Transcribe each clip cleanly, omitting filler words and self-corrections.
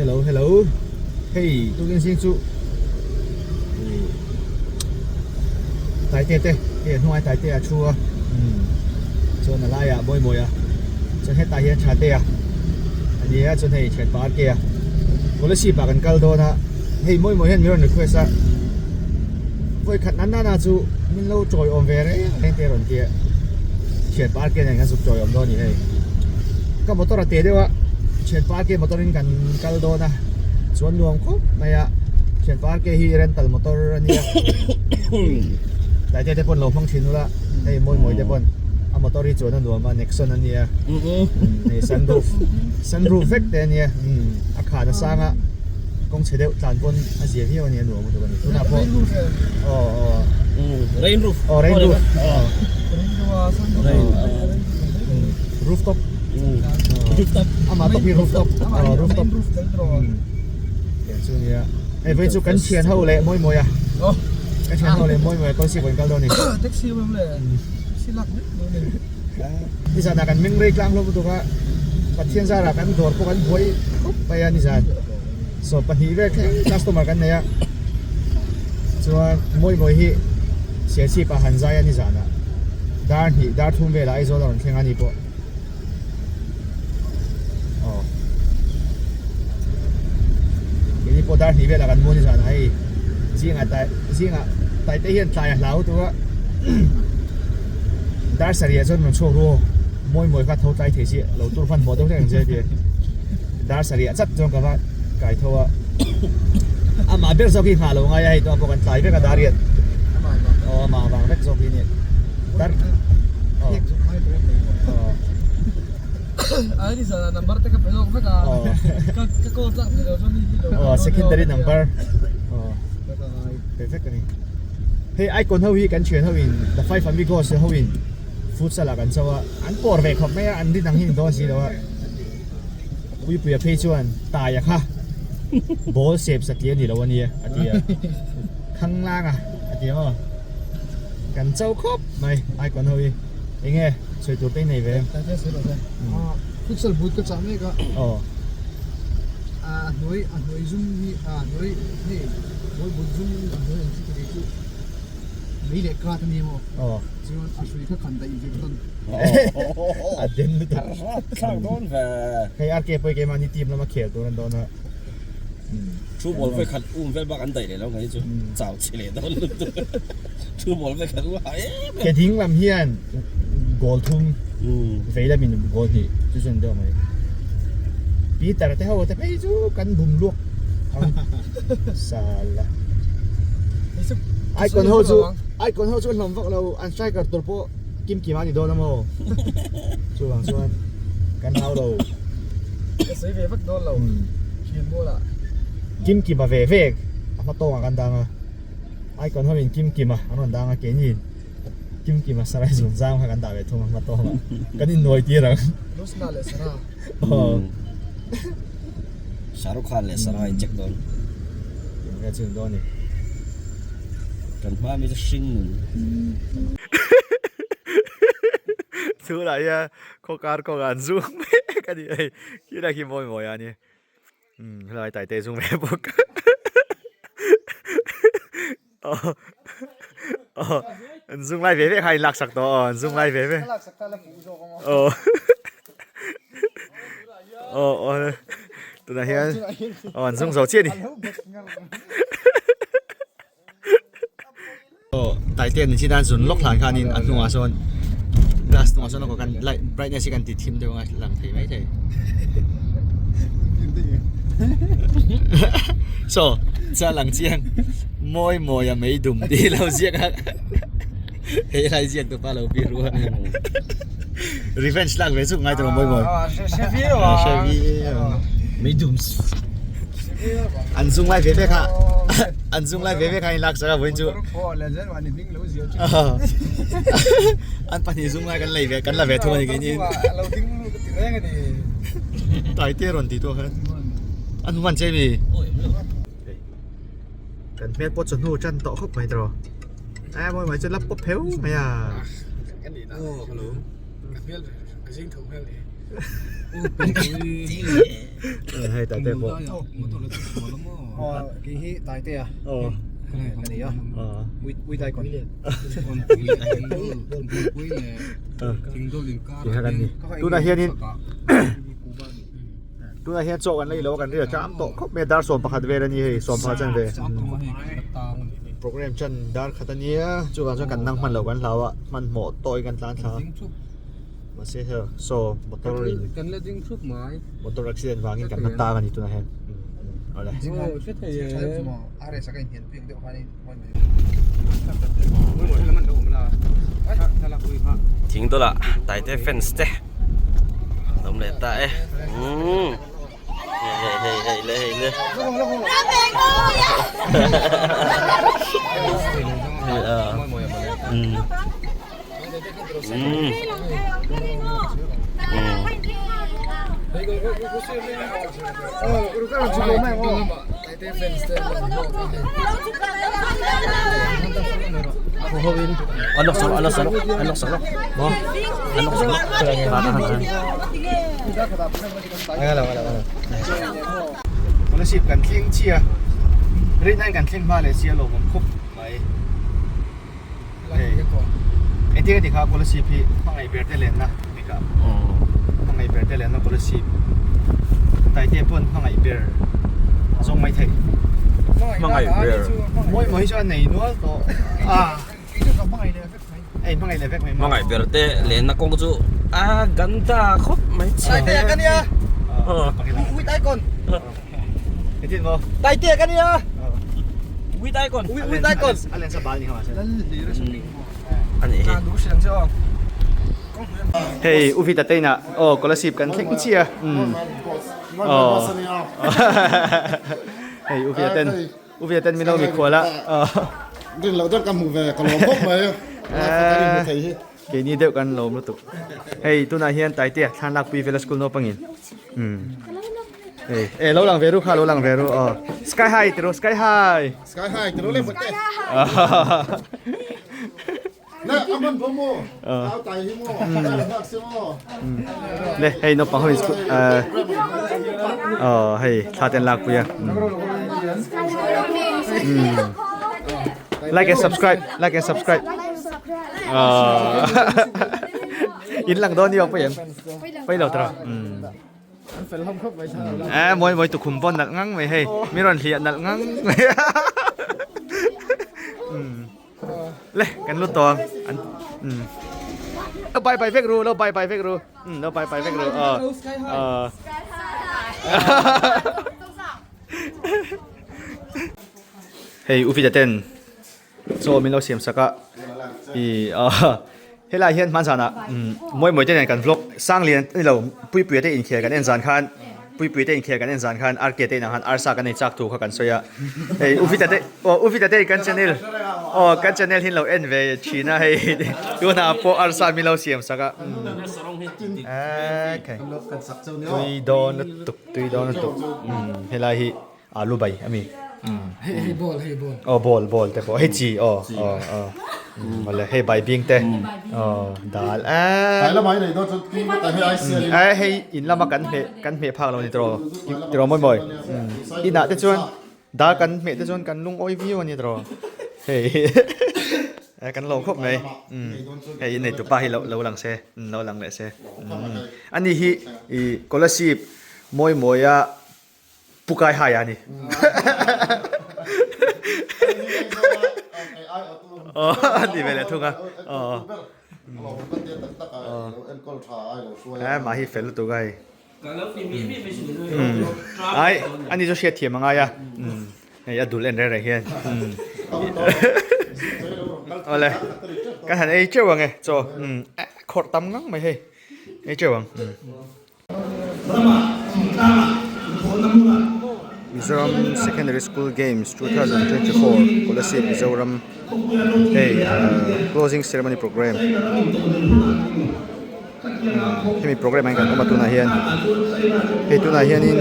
Hello hello hei tukin zing chu Taite te hei a hnungai Taite a thu a chuan a laiah mawi mawi a chuan hetah hian tha te a a ni a chuan hei thianpa RK a Kolasib ah kan kal dawn a hei mawi mawi hian min rawn request a vawikhat nan nana chu min lo tawiawm ve reng reng te a rawn ti a thianpa RK nen kan zuk tawiawm dawn a ni hei ka motor a teh deuh a thianpa RK motor in kan kal dawn a chuan nuam khawp mai a thianpa RK hi rental motor a nia Taite te pawn lo hmang thin ula hei mawi mawi te pawn a motor hi chuan a nuam a Nexon a nia hei sunroof sunroof vek te a nia a khan a sang a kawng chhe deuh tlan pawn a zia viau a ni a nuam lutuk a ni tunah pawh aw aw rain roof aw rain roof aw rooftop rooftop amah top hi rooftop aw rooftop chu nia hei vawi chu kan thian ho leh mawi mawi a kan thian ho leh mawi mawi a kawlsip kan kal dawn a ni taxi awm le taxi lak mai dawn a ni nizanah kan meng rei tlang hlawm lutuk a Pathian zarah kan dawr pawh kan buai khawp mai a nizan 12 vel thleng customer kan nei a chuan mawi mawi hi Serchhip ah han zai a nizanah dar hnih dar thum velah Aizawl a rawn thleng a ni pawh. Aw Keini pawh dar hnih velah kan mu ni zan a hei zingah tai zingah taite hian tlai a hlau tur a dar sarih ah chuan rawn chhuak ru mawi mawi kha tho tlai thei si lo tur hmanhmawh deuh hlek ang che a ti dar sarih ah chat chuan ka va kai tho a amah ber zawk hi nghah lo ngai a hei tunah pawh kan tlai vek a dar hian aw amah vang vek zawk hi a ni dar aw aw secondary number aw pe vek a ni hei icon ho hi kan thian ho in the five amigos ho in futsal ah kan cho a an pawr ve khawp mai a an rin ang hi ni dawn si lo a. Puipuia phei chuan Taia kha ball sep satliah a ni lo a nia a ti a, Khanglang a a ti ang aw. Kan cho khawp mai icon ho hi eng nge sawi tur te i nei ve em? Taia sawi lo ve. Futsal boot ka chah mek a. Aw. A hnuai a hnuai zum hi a hnuai hei ball boot zum a hnuai ang chi ka ti chu. Mei leh kat a ni maw? Aw. Chuan a hrui kha khan daih vek dawn. A den lutuk. Thlak dawn ve. Hei RK pawh hi keimahni team lama khel tur an dawn a. Thu ball ve khat um vel bak an daih leh lo ngai chu chau chhe leh dawn lutuk. Thu ball ve khat um ha em em. Ke ding lam hian goal thum vei lamin goal hnih chu chu an deuh mai. Peter te ho te phei chu kan bum luak ang sala. Icon ho chu Icon ho chu an hlawm vak lo an striker tur pawh kim kim a ni dawn a maw chuvang chuan kan hau lo ka sawi ve vak dawn lo thian mual ah kim kim a ve vek a hma tawng ah kan dang a Icon ho in kim kim a an rawn dang a keini kim kim a sarai zun zam kha kan dah ve thung a hma tawng ah kan innuai tir ang Rosna leh Sara aw Shahrukh Khan leh Sara in check dawn. Eng nge chun dawn ni? Kan hma mi chu hring nun. Chhunah hian khawkar kawngah an zung mek a ni hei khilai khi mawi mawi a ni umm helai taite zung ve bawk aw aw an zung lai ve ve kha a inlak sak tawh aw an zung lai ve ve aw aw aw tunah hian aw an zung zo chiah a ni aw taite an chin a zun lawk hlan khanin a hnungah sawn glass hnungah sawn kan light brightness hi kan ti thim deuh ang a lang thei maithei saw chuan lang chiang mawi mawi a mei dum tih lo ziak a hei lai ziak tu pa lo pi ru a revenge lak ve chu ngai tawh mawi mawi hre viau mei dum an zung lai ve ve kha an zung lai ve ve kha in lak sak a vawiin chu an pahnih zung lai kan lei ve kan la ve thung a ni keini taite rawn ti tawh khan an hman che mi kan hmel pawh chawhnu tan tawh khawp mai tawh a mawi mai chu la pawp pheu mai a. Hei Taite pawh. Kei hi Taite a. Ka ni a. Ui dai kawn. Tunah hianin tunah hian chaw kan lei lo a kan ri a tlam tawh khawp mai a dar 11 vel a ni hei 11 chan ve. Program chan dar khat a nia chuvang chuan kan nang hman loh kan hlau a hmanhmawh tawhin kan tlan thla a. Mahse hei saw motor in kan la ding thup mai motor accident vangin kan la tang a ni tunah hian awle. Thing dawlah Taite fans te an awm leh ta e umm hei hei hei le hei le umm. Scholarship kan thleng chiah a, rin an kan thleng hma leh si a lawmawm khawp mai. Hei engtin a ti kha scholarship hi hmangaih ber te lenna bik ah hmangaih ber te lenna scholarship Taite pawn hmangaih ber a zawng mai thei hmangaih ber mawi mawi chu a nei nual tawh a hei hmangaih leh vek mai hmangaih ber te lenna kawng chu a ganda khawp mai che Taite ka nia with icon engtin maw Taite ka nia With icon. With icon. A len sa bal ni kha Ani hi. Hei u Vita te inah aw scholarship kan thleng chiah a. Aw. Hei u Vita ten u Vita ten min lo mikhual a. Rin loh deuh ka hmu ve ka lawm bawk mai. Ka thei hi. Keini deuh kan lawm lutuk. Hei tunah hian Taitea thlan lakpui vela school naupangin. Hei e lo lang ve ru kha lo lang ve ru aw. Sky high ti ru sky high. Sky high ti ru le mute. Na aman bo mo. Au tai hi mo. Hak se mo. Le hei naupang ho in school aw hei thla te an lakpui a. Like and subscribe like and subscribe. In lang dawn ni bang pawh em pawh lo tawh a mawi mawi tukhum pawn nalh ngang mai hei mi rawn hliah nalh ngang mai le kan lut tawh ang lo bye bye vek ru lo bye bye vek ru lo bye bye vek ru hei u Vita ten Chaw min lo siam sak a ih ah helai hian hman zanah mawi mawi te nen kan vlog sang lian a ni lo puipuia te inkhel kan en zan khan puipuia te inkhel kan en zan khan RK te inah khan arsa kan ei chak thu kha kan sawi a hei u Vita te aw u Vita te kan channel aw kan channel hi an lo en ve thin a hei tunah pawh arsa min lo siam sak a okay tui dawn lutuk tui dawn lutuk helai hi. Alu bai a mi. Hei hei ball hei ball. Aw ball ball te pawh hei chi aw aw aw awle hei bai bing te aw dal a. Tlai lamah i nei dawn chuan tui vek a hei ai sial in. A hei in lama kan hmeh kan hmeh phak lo ni tawh tiraw mawi mawi inah te chuan dal kan hmeh te chuan kan lungawi viau a ni tawh hei kan lawm khawp mai hei in neitupa hi lo lo lang se lo lang leh se ani hi ih scholarship mawi mawia Pu Kai Hai a ni. Aw ni ve leh thung a. Aw. Aw. Mah hi fel lutuk a hei. Ai ani chu hriat thiam a ngai a. Hei a dul en reng reng hian. Awle kan han ei teuh ang e chaw. Khawrh tam ngang mai hei. Ei teuh ang. Mizoram Secondary School Games 2024 Kolasib Mizoram hei closing ceremony program hemi program ah hian kan awm a tunah hian hei tunah hianin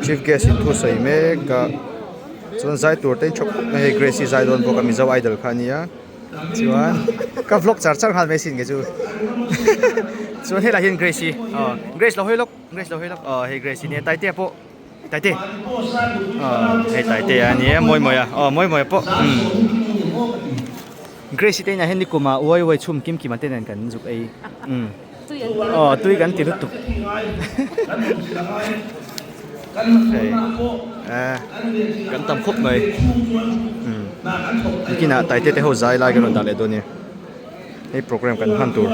chief guest in thu sawi mek a chuan zai tur te in thawk khawp mai hei Grace hi zai dawn bawk a Mizo Idol kha a nia chuan ka vlog char char nghal mai sin kei chu. Chuan helai hian Grace hi aw Grace lo hawi lawk Grace lo hawi lawk aw hei Grace hi nia Taitea pawh Taite aw hei Taitea a nia mawi mawi a aw mawi mawi pawh umm Grace hi te inah hian nikum ah uai uai chhum kim kim a te nen kan zuk ei umm aw tui kan ti lutuk hei eh kan tam khawp mai umm nikinah Taite te ho zai lai ka rawn dah leh dawn nia. Hei program kan hman tur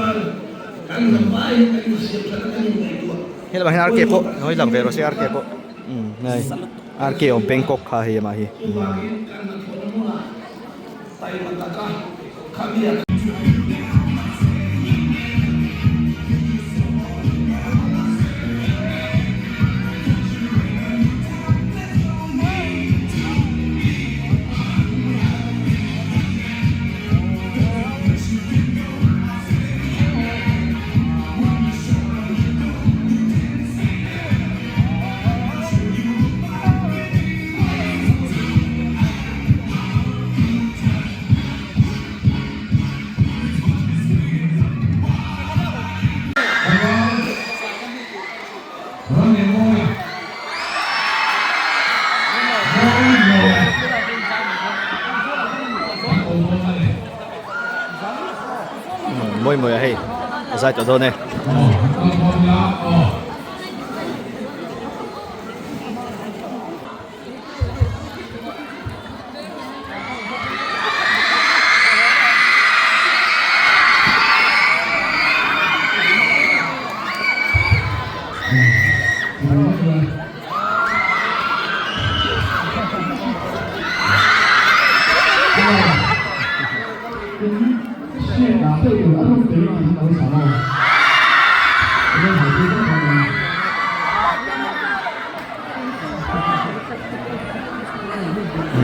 he lamah hian RK pawh hawi lang ve rawh se RK pawh umm hei RK awm Bangkok kha hei amah hi Mawi mawi a hei a zai tawh dawn e.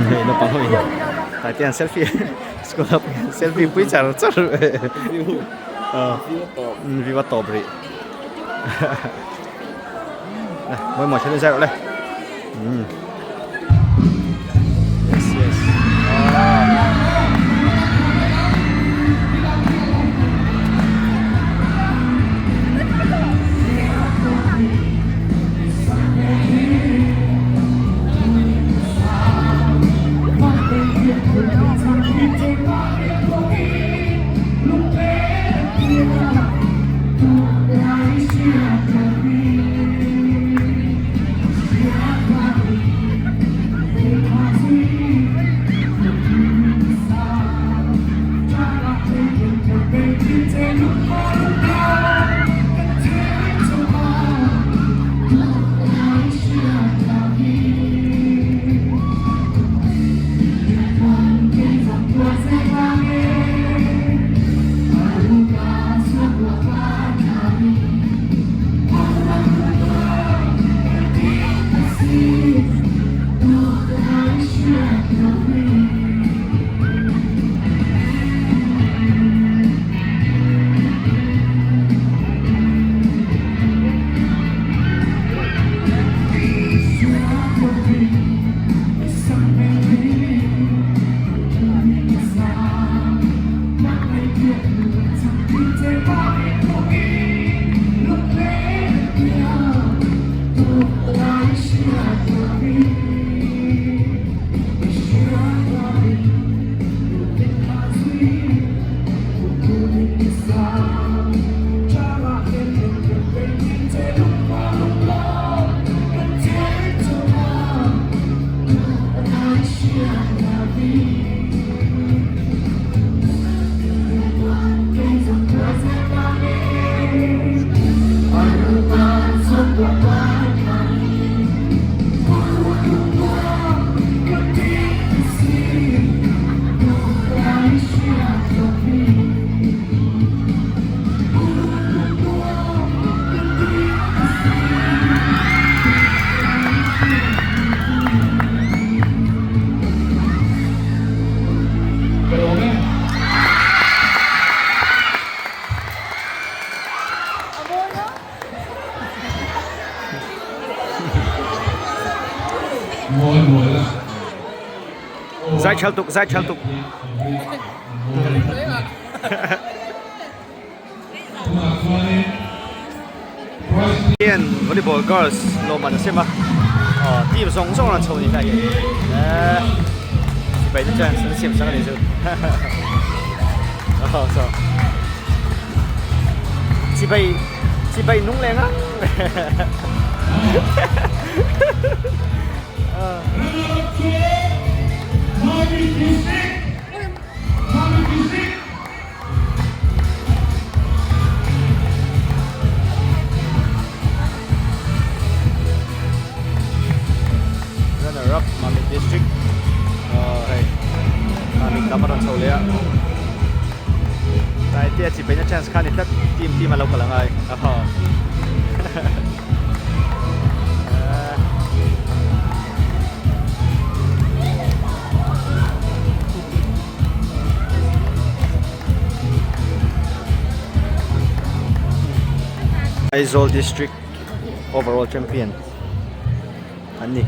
Hei naupang ho in Taitea an selfie school ah pawh hian selfie pui char char view a tawp rih mawi mawi thil zai rawh le yes yes Zai chal tuk zai chal tuk. Hian volleyball girls lawm an sem a aw team zawng zawng an chho ni hlai eh sipai te chuan an siam sak a ni chu aw saw chibai chibai nung leh ngang Runner up Mamit District aw hei Mamit lam a rawn chho leh a Taitea chi peihna chance kha a ni tlat team team a lo kal angai aw. Aizawl District Overall Champion an ni.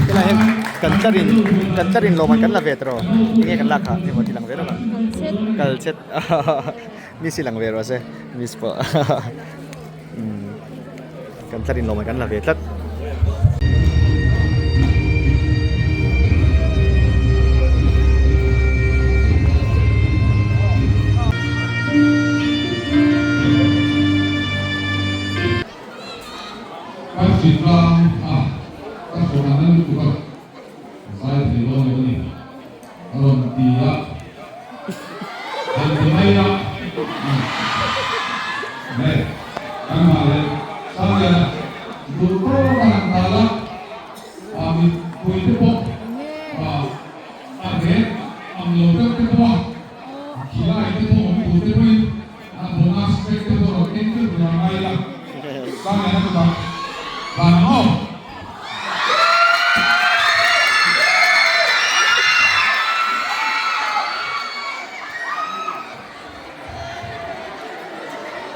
Helai hian kan tlarin kan tlarin lawm an kan la ve tawh enge kan lak kha emaw ti lang ve rawh kal chet miss hi lang ve rawh se miss pawh Kan tlarin lawm kan la ve tlat. Kan hritlang a ka thawh a na lutuk a, ka zai thei dawn lo a ni a rawn ti a, han ti mai a, hei kan mah leh Sangliana duh tawk a han tal a, a mipui te pawh a rek ang lo deuh te pawh a khilai te pawh awm tur te pawhin a bonus track te pawh rawn en deuh tur a ngai ila Sangliana chutah dan ang aw.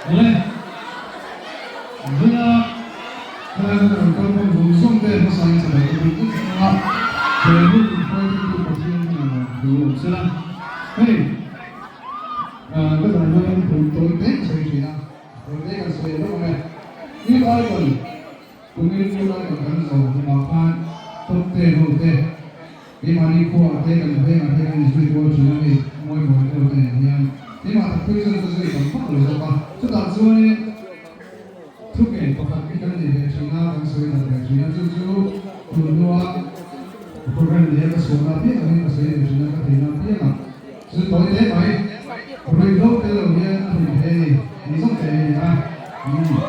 Awle, zuna helai hmun rawn kal pawh zawng zawng te hmasa in chawlh ka bik vek ang a, he hun min hruaithitu Pathian hming ang thu awm sela. Hei, ka zai hmain thu tawi te ka sawi thin a, tawi te kan sawi lawk ang e. New Icon. Kumin chu lai kan kan zawh hunah khan top ten ho te, keimahni khuaah te kan vengah te kan inzui kual thin a hei mawi mawi ho te nen hian keimah tak phei chuan ka zui tam vak lo zawk a. Chutah chuanin thukeng pakhat hi kan nei ve thin a, kan sawi darh ve thin a, chu chu tun hnua program nei a ka suahna apiang angin ka sawi ve thin a, ka theihna apiangah chu tawi teh mai ruihhlo tel lo hian a hlim thei a ni, ni zawk thei a ni a.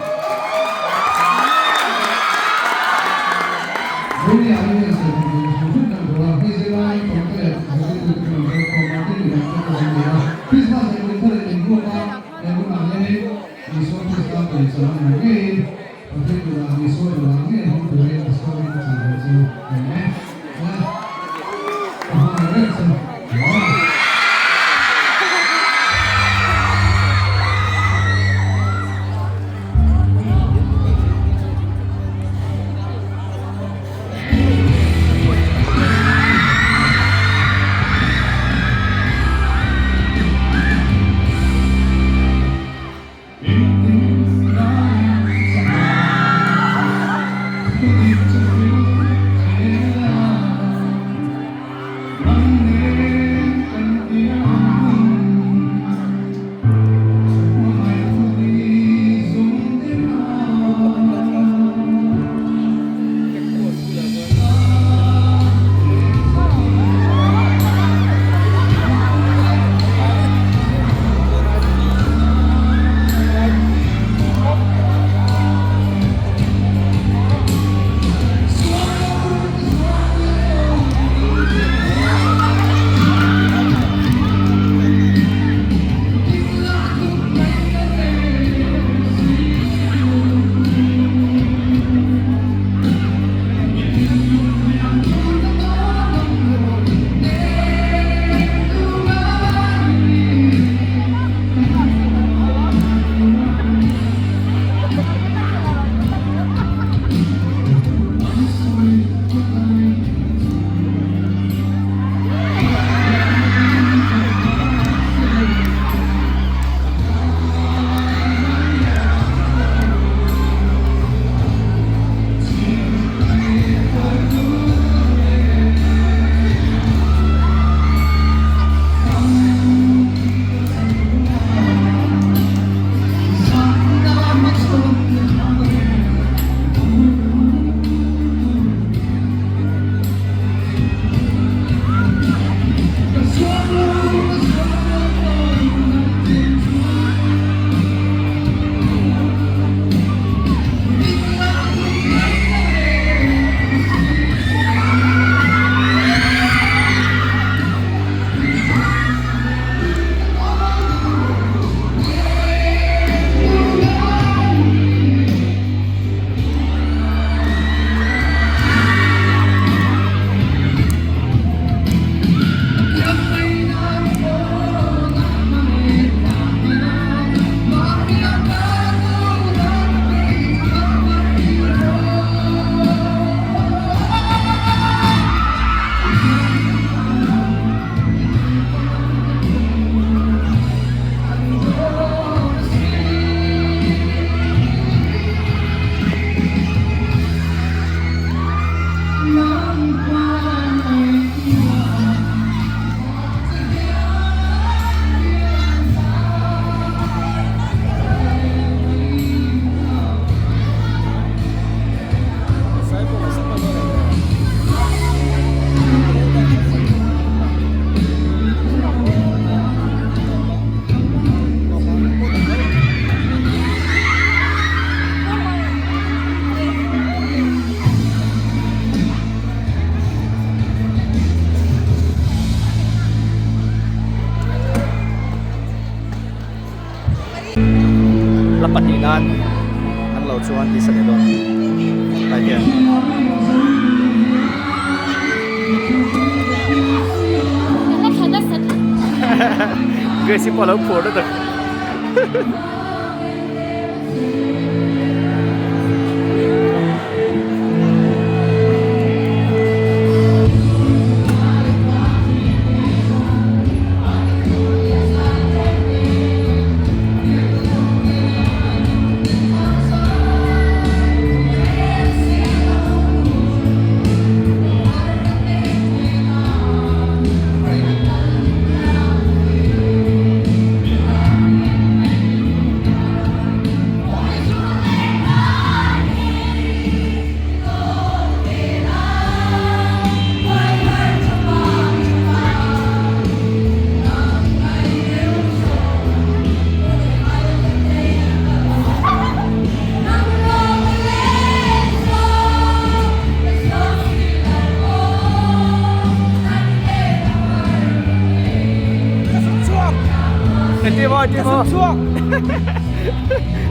nan an lo chuan tih sa leh dawn Taitea. Grace-i pawh a lo phur lutuk.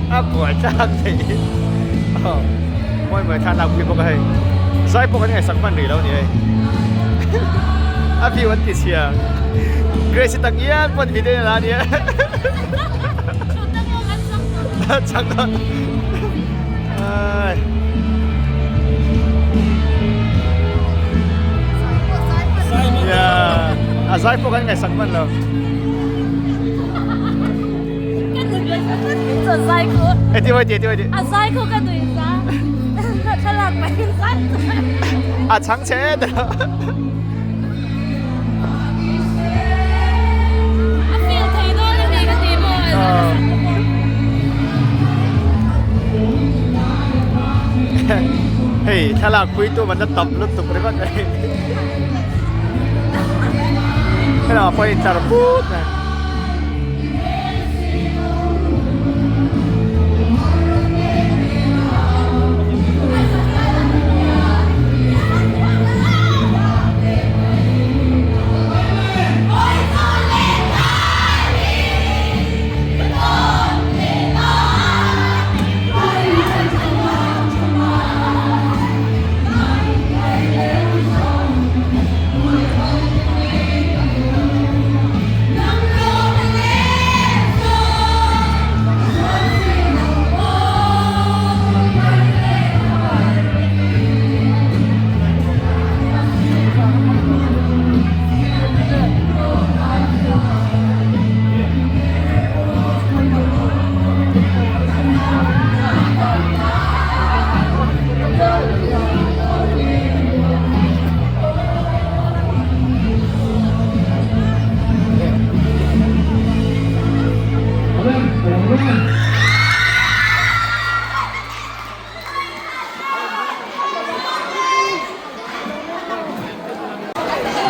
A buai thlak thei mawi mawi thla lak pui bawk a hei zai pawh kan ngaihsak hman rih lo a ni hei a view an ti chhia Grace i tak ngial pawn video en a la a nia chak dawn ai yeah a zai pawh kan ngaihsak hman lo. A chhang che ta Hei thlalak pui tu man la tam lutuk ringawt mai. Helamah pawh a intlar put mai.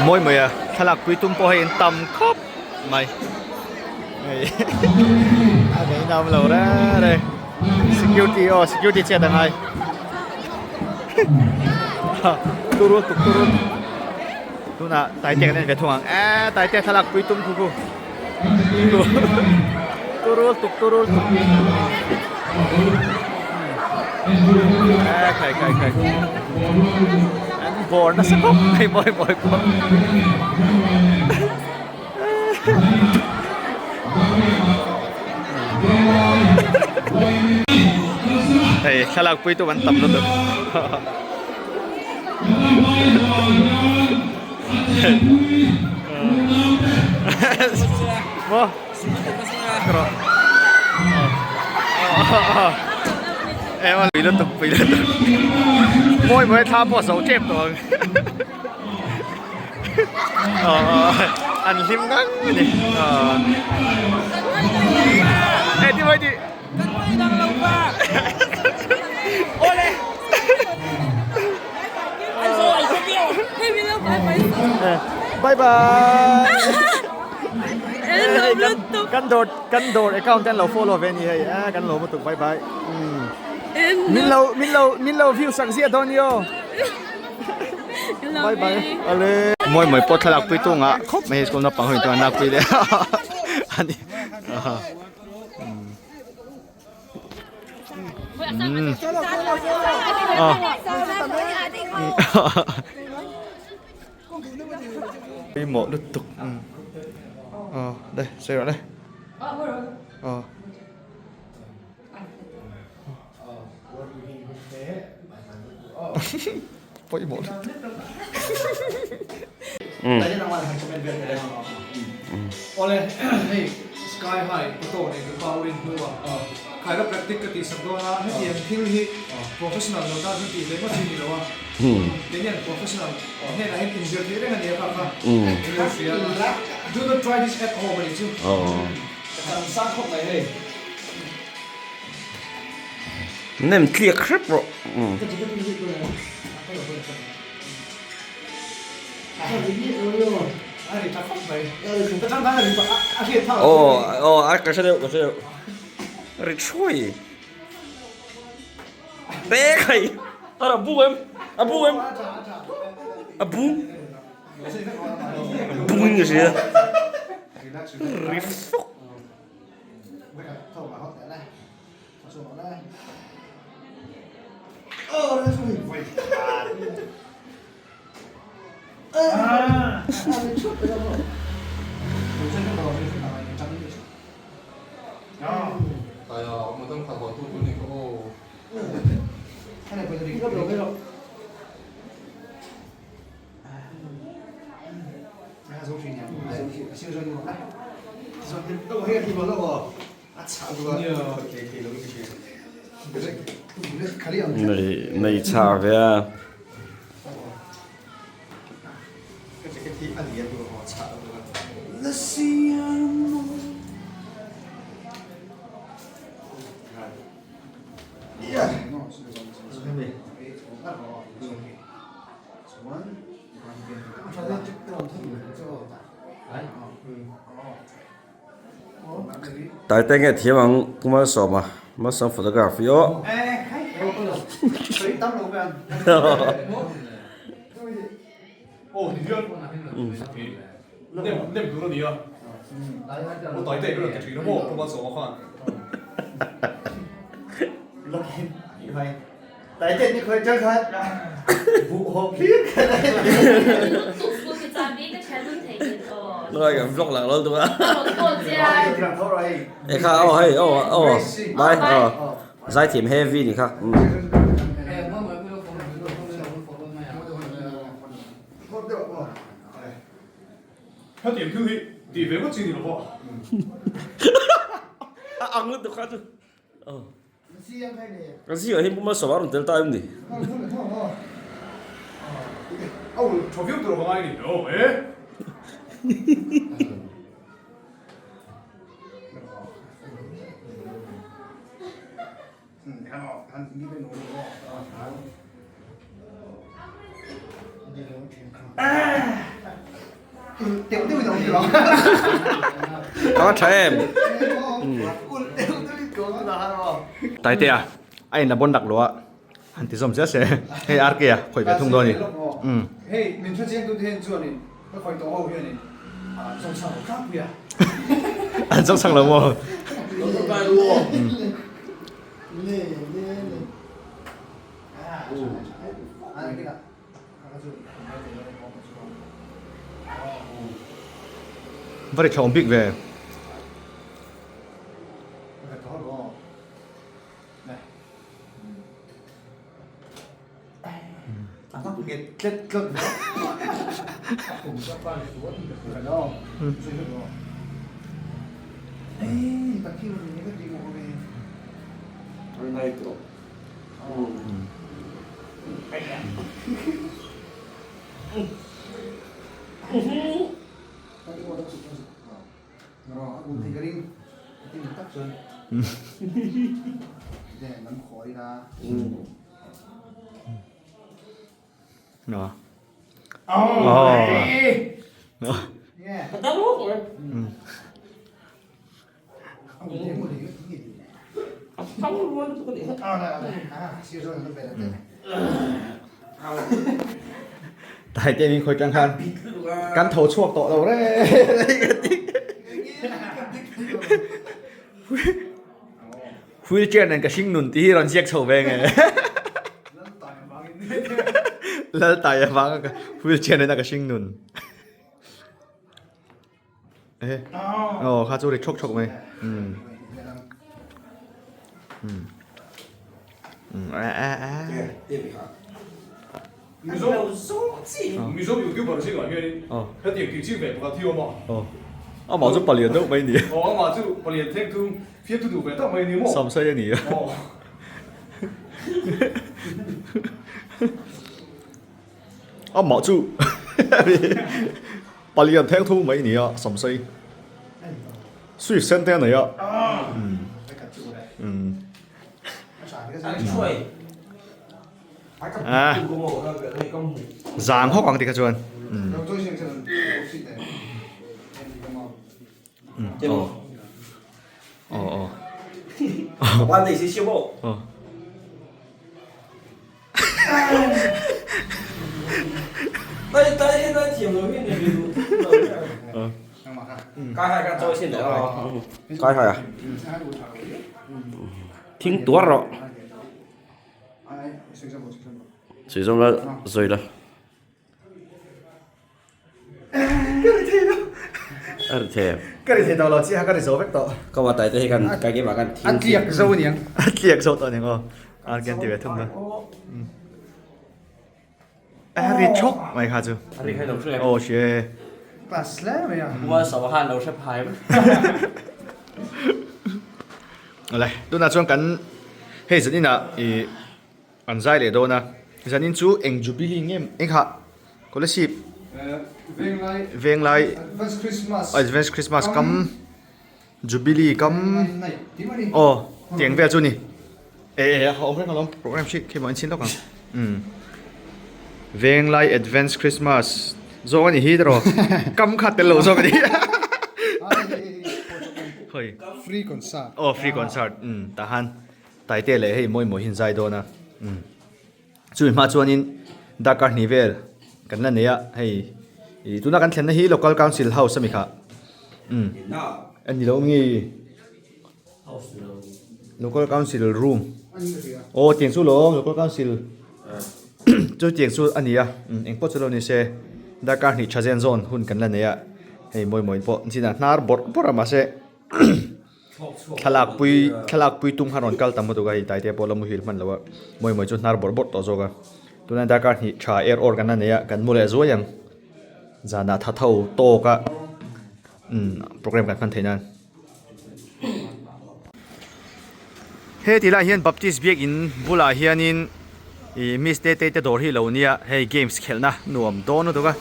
Mawi mai a thlalak pui tum pawh hei an tam khawp mai hei a nei nam lo reng reng security aw security chet a ngai turu tuk turu tunah Taitea kan en ve thung ang eee Taitea thlalak pui tum khu khu turu tuk turu tuk eee khai khai khai an bawr nasa khawp mai mawi mawi pawh. Hei thlalak pui tu an tam lutuk maw pui lutuk pui lutuk mawi mawi thla pawh a zo tep tawh ang. An hlim ngang a ni. Ê ti mai ti. Bye bye. Kan dawr kan dawr account ten lo follow ve ni hei a kan lo lutuk bye bye. Min lo min lo min lo view sak ziah dawn ni aw. Bye bye. Ale. Mawi mawi pawh thlalak pui tu ngah khawp mai school naupang ho in chuan lak pui leh a ni. Pawimawh lutuk aw le sawi rawh le aw. Pawimawh lutuk. Awle hei sky high photo nei tu pa urin hnu a khaila practic ka tih sak dawn a hetiang thil hi professional lo tan chuan tih ve ngawt chi ni lo a kei hian professional hnenah hian inzir theih reng a ni a kha kha ilo hria a do not try this at home a nih chu ka chang sang khawp mai hei. Nem tliak hrep rawh. Aw aw a ka hre deuh ka hre deuh ri thuai te khai a bu em a bu em a bu a bu in ka hria ri fawk. Nei chhah ve a. Taite nge thiam ang Pu Malsawma, Malsawm photography aw. Rồi cảm vlog lạc luôn đúng không? Ê kha, oh hey, oh oh, bye, oh. Zai thiam heavy ni kha. A ang lutuk kha chu. Oh. Ka zingah hian puma sawm a rawn tel ta em ni? Ka tha em. Taitea a in la bon dak lo a han ti zawm zel se hei RK a khawih ve thung dawn a ni. Hei min hre chiang tute hian chuanin ka khawih tawh ho hianin an zawng chang lo tlangpui a. An zawng chang lo maw? Va ri thlawm bik ve. Taite min khawi tang khan kan tho chhuak tawh lo reng ka ti. Wheelchair nen ka hring nun tih hi rawn ziak chho ve nge. Laltai avanga ka wheelchair nena ka hring nun. Eh. Oh, kha chu ri thawk thawk mai. Um. Um. Um. A a a. Mizo Mizo YouTuber zingah hianin hetiang tih ching ve pakhat hi a awm a. Aw. Amah chu palian deuh mai a ni. Aw, amah chu palian theng thung fiamthu duh ve tak mai a ni maw? Samsei a ni a. Aw. Amah chu palian theng thung mai a ni a, samsei. Swift sen te a nei a. Umm. À, zang hawk ang tikha chuan. Aw. Aw aw. Aw. Thing tuar rawh. Sawi zawm la zawi la. A ri thei em? Ka ri thei tawh lo chiah ka ri zo vek tawh. Ka wa tai te hi kan ka ke mah kan thing. A tliak zo aniang. A tliak zo tawh aniang aw. Ar kan ti ve thung na. A ri chawk mai kha chu. A ri kha lo hre. Aw hre. Class hle mai a. Ual sa khan lo hre phai. Awle, tunah chuan kan hei zanin ah ih an zai leh dawn a, zanin chu eng jubilee nge eng kha scholarship Venglai Venglai Advance Christmas Advance Christmas kam jubilee kam aw tiang vel chu ni e e a awm reng alawm program hi khi maw in chhin lawk ang umm Venglai Advance Christmas zawk a ni hi tiraw kam kha tel lo zawk a ni khawi Free concert. Aw free concert umm tah han Taite leh hei mawi mawi hi an zai dawn a umm chumi hma chuanin darkar hnih vel kan la nei a hei ih tuna kan thlenna hi local council house ami kha umm a ni lo nge local council room aw tiang chu lo local council chu tiang chu a ni a umm engpawh chu lo ni se darkar hnih tha zen zawn hun kan la nei a hei mawi mawi pawh an chin a hnar bawrh bawrh a mahse Thlalak pui thlalak pui tum khan rawn kal tam lutuk a hei Taite pawh la muhil hman lo a mawi mawi chu hnar bawrh bawrh tawh zawk a tunah darkar hnih tha er awr kan la nei a kan mu leh zuai ang zanah tha tho tawk a umm program kan hman theih nan. He ti lai hian Baptist biakin bulah hianin ih Miss Tetei te dawr hi lo nia hei games khelhna nuam dawn lutuk a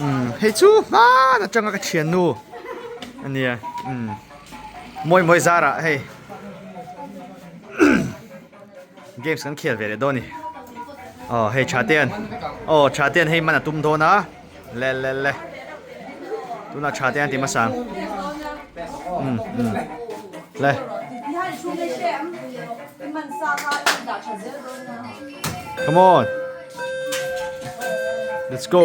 umm hei chu hman atanga ka thiannu a nia umm mawi mawi zarah hei games kan khel ve leh dawn a ni aw hei tha te an aw tha te an hei man a tum dawn a le le le tunah tha te an ti hmasa ang umm umm le. Come on let's go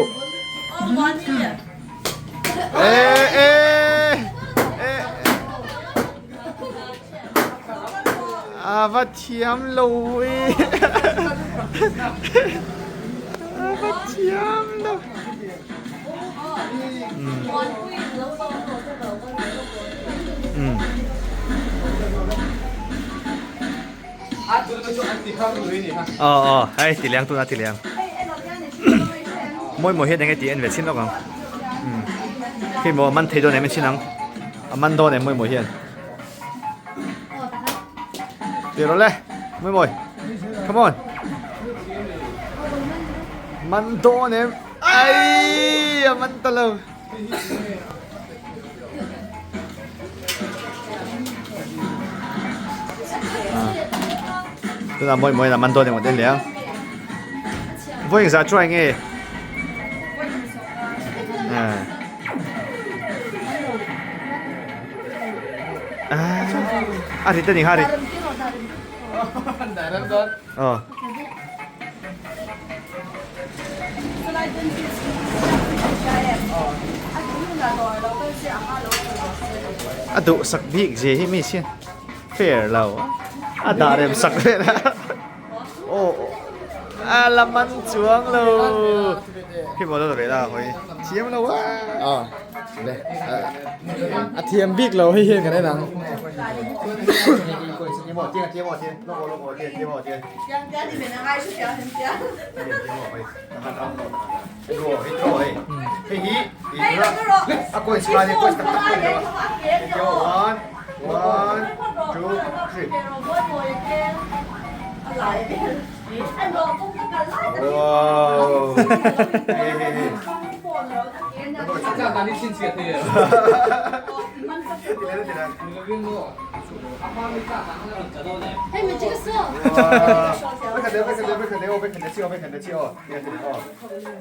eh eh eh a va thiam lo e a va thiam lo Aw aw hei ti liang tuna ti liang mawi mawi hian enge tih en ve chin lawk ang khi maw a man thei dawn em en chin ang a man dawn em mawi mawi hian ti rawh le mawi mawi come on man dawn em ai a man ta lo. Tuna mawi mawi man dawn engmawt en leh ang. Vawi engzah try nge? A rit a ni kha a rit. Aw. A duhsak bik zia hi mi sian fair lo. A dah rem sak vel a. Aw a la man chuang lo. Khi maw lo ve la hawi. Thiam lo a. A le a thiam bik lo hei hian kan en ang.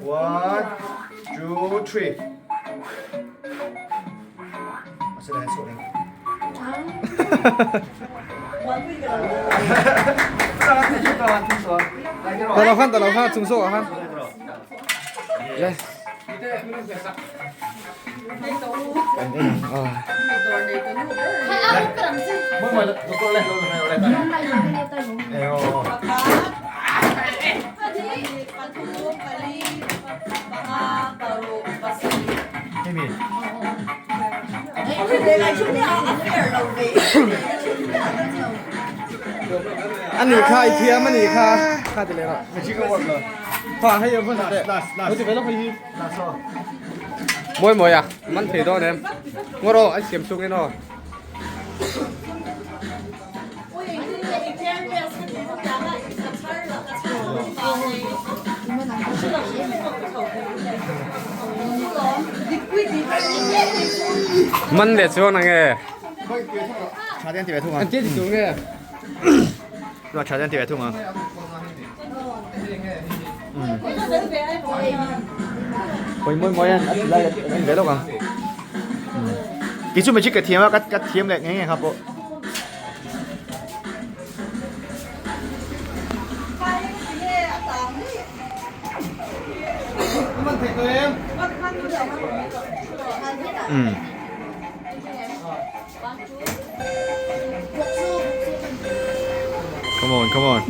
One, two, three. Ta lo khan ta lo khan chung zawk ah khan le A nih kha i thiam a nih kha kha ti leh rawh kha hei a vun teh lo ti ve lawk hei hi mawi mawi a man thei dawn em ngaw rawh an siam chhung in aw. Man leh chuan ang e. An tia ti tur nge? Kei chu magic ka thiam a ka thiam leh nge nge kha pawh. Come on, come on.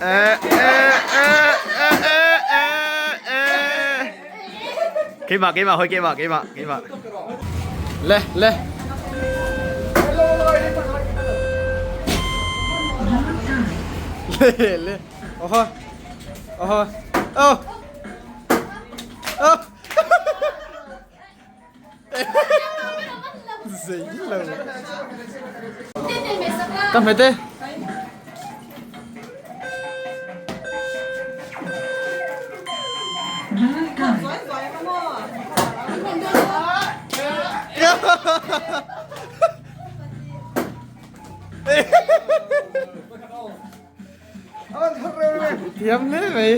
Eh, eh, eh, eh, eh, eh, eh. Keimah, keimah, hoi keimah, keimah, keimah. Le, le. Le, le. Oho. Oho. Oh. Oh. Zei lo. Ka hmete. Thiam hle mai.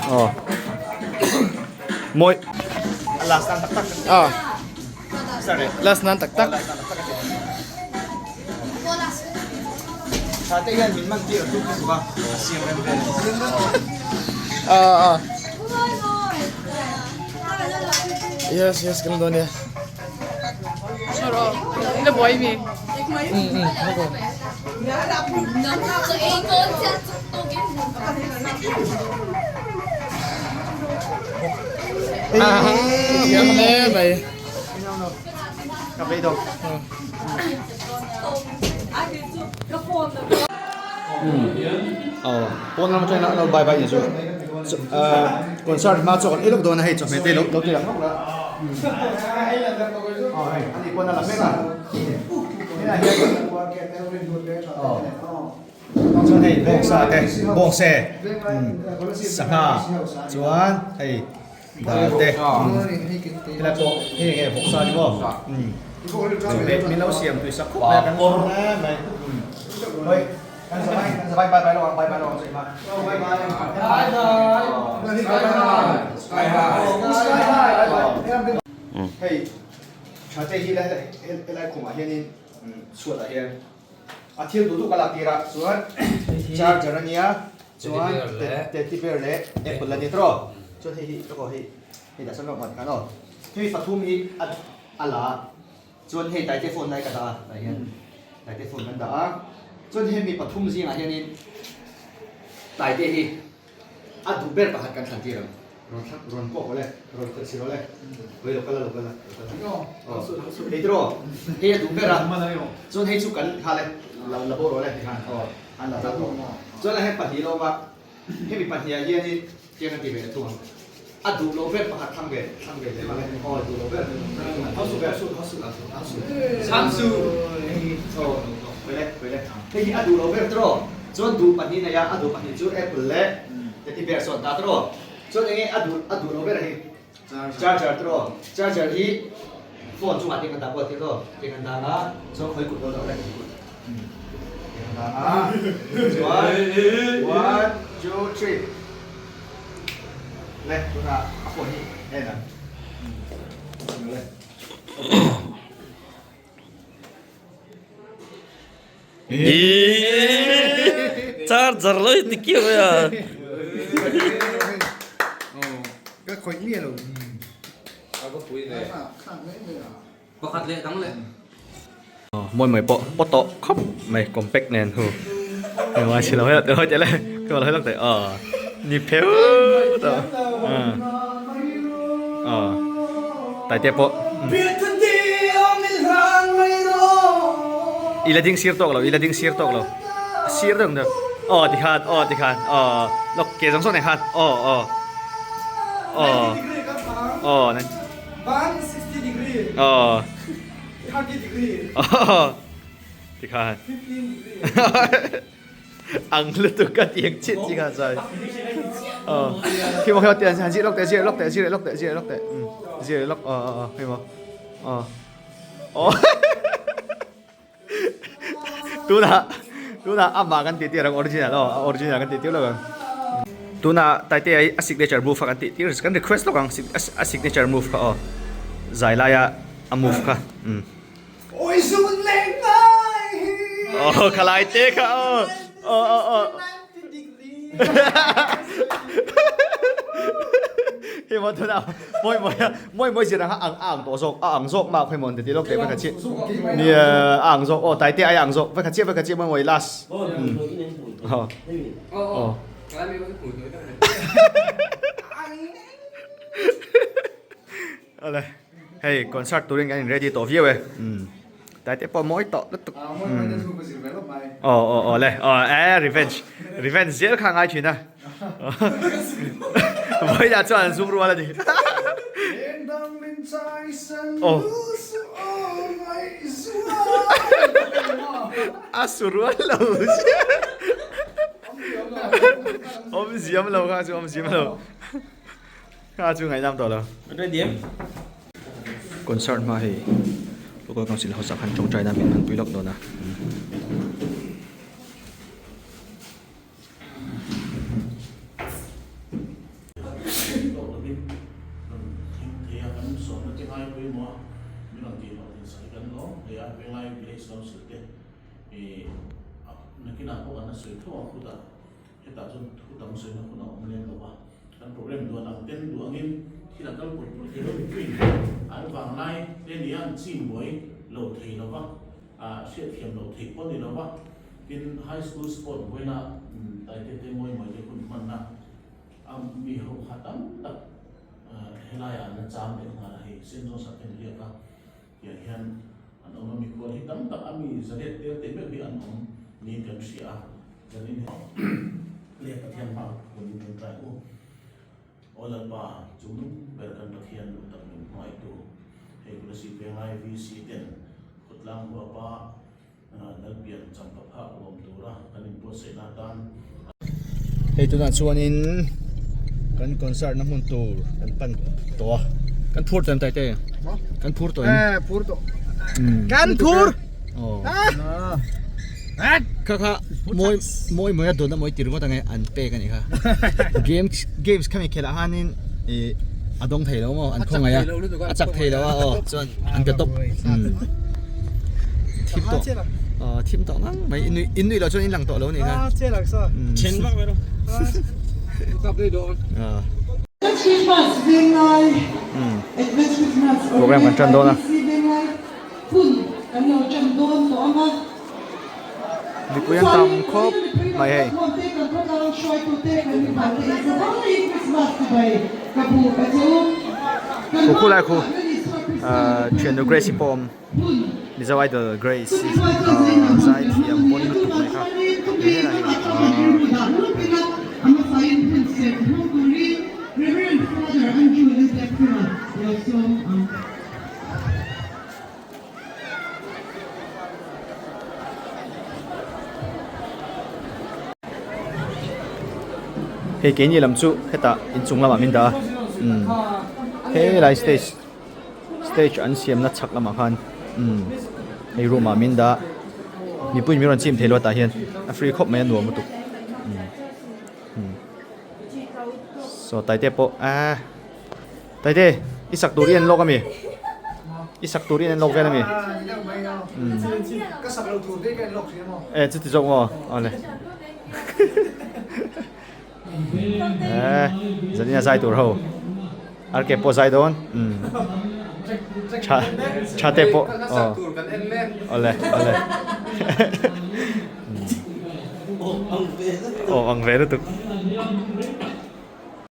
Ờ. Môi. Last nan tak tak. À. Last nan tak tak. Tha te hian min man tir a tum lutuk a, a siam rem vel. À à. Yes yes kan dawn nia. Na buai mi. À thiam hle mai. Ka bei dawk. Pawn lam atangin an lo bye bye ni chu concert hma chu kan ei lawk dawn a hei chawhmeh te lo lo ti lang lawk la aw hei ani pawn a la mek a helai hian aw chuan hei bawngsa te bawngse sangha chuan hei dal te helai pawh hei enge vawksa ni maw chawhmeh min lo siam tui sak khawp mai a kan mai hawi kan zavai kan zavai bye bye lo ang bye bye lo ang sawi hma bye bye bye bye bye hei tha te hi helai khumah hianin. Chhuatah hian a thil duh duh ka lak tir a chuan charger a nia chuan teddy bear leh apple a ni tawh chuan hei hi ka aw hei hei dah sawn lawk mat khan aw hemi pathum hi a a la a chuan hei taite phone lai ka dah a tah hian taite phone kan dah a chuan hemi pathum zingah hianin taite hi A duh ber pakhat kan thlan tir ang. Rawn thlang, rawn kawk awle, rawn khelh si rawh le. Hawi lo kal a, lo kal a, lo kal a. Aw, hei tiraw, hei a duh ber a, chuan hei chu kan hal e, la la bo rawh le, aw, an la tak tawh. Chuan a hei pahnih lo awm a, hemi pahnih ah hianin tiang kan ti ve leh thung ang. A duh loh ber pakhat thlang ve, thlang ve leh ang e, aw, duh loh ber, hausu ber, hausu, hausu, hausu, aw, hawi le, hawi le, hei hi a duh loh ber tiraw. Chuan duh pahnih nei a, a duh pahnih chu apple leh teddy bear sawn ta tiraw. Chuan enge a duh a duh lo ber hi charger tiraw. Charger hi phone chungah te kan dah kual tiraw, te kan dang a, chuan khawi kut lo dah ule khawi kut te kan dang a, chuan one two three le tunah a phone hi en ang le. Charger lo i ti kiau ya. Ka khawih nge lo. Pakhat leh dang leh. Mawi mai pawh pawt tawh khawp mai compact nen hu. Engmah si lo hei hoi teh le ka lo hei lawk teh aw ni pheu tawh aw taite pawh. I la ding sir tawk lo i la ding sir tawk lo sir deuh deuh aw ti khan aw ti khan aw lawk ke zawng zawng nen khan aw aw aw aw aw aw ti khan ang lutuk ka tiang chit chi kha zai ờ khi mà khi tiền hàng chị lóc tệ chị lóc tệ chị lóc tệ chị lóc tệ chị lóc ờ ờ ờ khi mà ờ ờ tuna tuna ama kan ti tir ang original aw original kan ti tir lo ang tuna taite ai a signature move kha kan ti tir kan request lawk ang a signature move kha aw zai laia a move kha um Oh, khalai te kha oh. Oh oh oh. Hi mo thuna moi moi moi moi zira ang ang to zawk a ang zawk ma khoi mon te ti lok te va kha chi ni a ang zawk oh tai te ai ang zawk va kha chi va kha chi moi moi last oh oh Awle hei concert turin kan in ready tawh viau e umm tlai te pawh mawi tawh lutuk aw aw aw le aw e revenge revenge zel kha ngai thin a vawilah chuan an zum rual a ni aw a su rual lo awm ziam lo kha chu awm ziam lo. Kha chu ngaihnam tawh lo. Concert hma hei Local Council house ah khan tawngtai na min hmanpui lawk dawn a. Hetah chuan thu tam sawina hun a awm lem lo a, kan program duan ang ten duh angin thil a kal pawlh pawlh thei lo mipui in an vanglai te nia an chim buai lo thei lo va, ah hriatthiam loh theih pawh a ni lo va, tin high school sport buaina taite te mawi mawi te hun hmanna a mi ho kha tam tak helaiah an la cham leh nghal a hei Saint John's ah ten riak a tiang hian an awm a mikhual hi tam tak a mi zalet tel teh meuh hi an awm niin kan hria a. Zanin hi leh Pathian hma hun in kan trai u. Aw Lalpa, chung ber kan Pathian duh tak min hmaitu, hei hun a si pe ngai VC ten khawtlang huapa Lalpian champa phak lawm tura kan inbuatsaihna atan a. Hei tunah chuanin kan concert na hmun tur kan pan tawh a, kan phur tawh em Taite? Kan phur tawh em? Eh, phur tawh. Kan phur! Kha kha mawi mawi mawi a dawn a mawi tir ngawt ang e an pek a nih kha games games khami khelh ah hianin ih a dawng thei lo maw an khawngaih a a chak thei lo a aw chuan an pe tawp. thim tawh aw thim tawh ngang mai in nuih in nuih loh chuan in lang tawh lo a nih kha Then vak mai rawh. Program kan tan dawn a. Mipui an tam khawp mai hei. Khu khu lai khu ahh thiannu Grace hi pawh a awm Mizo Idol Grace ahh zai thiam pawn lutuk mai kha he helai hi ahh. Hei keini lam chu hetah inchung lamah min dah a umm helai stage stage an siamna chhak lamah khan umm hei room ah min dah a mipui min rawn chim thei lo a tah hian a free khawp mai a nuam lutuk umm umm saw taite pawh ahh. Taite, i sak tur i en lawk ami? I sak tur i en lawk vel ami? Ka sak lo tur te ka en lawk hria maw? Eh, chuti zawk maw? Awle. Eh, zanina zai tur ho. RK pawh zai dawn. Um. Tha, tha te pawh. Sak tur kan en mek. Awle, awle. Aw, ang ve lutuk.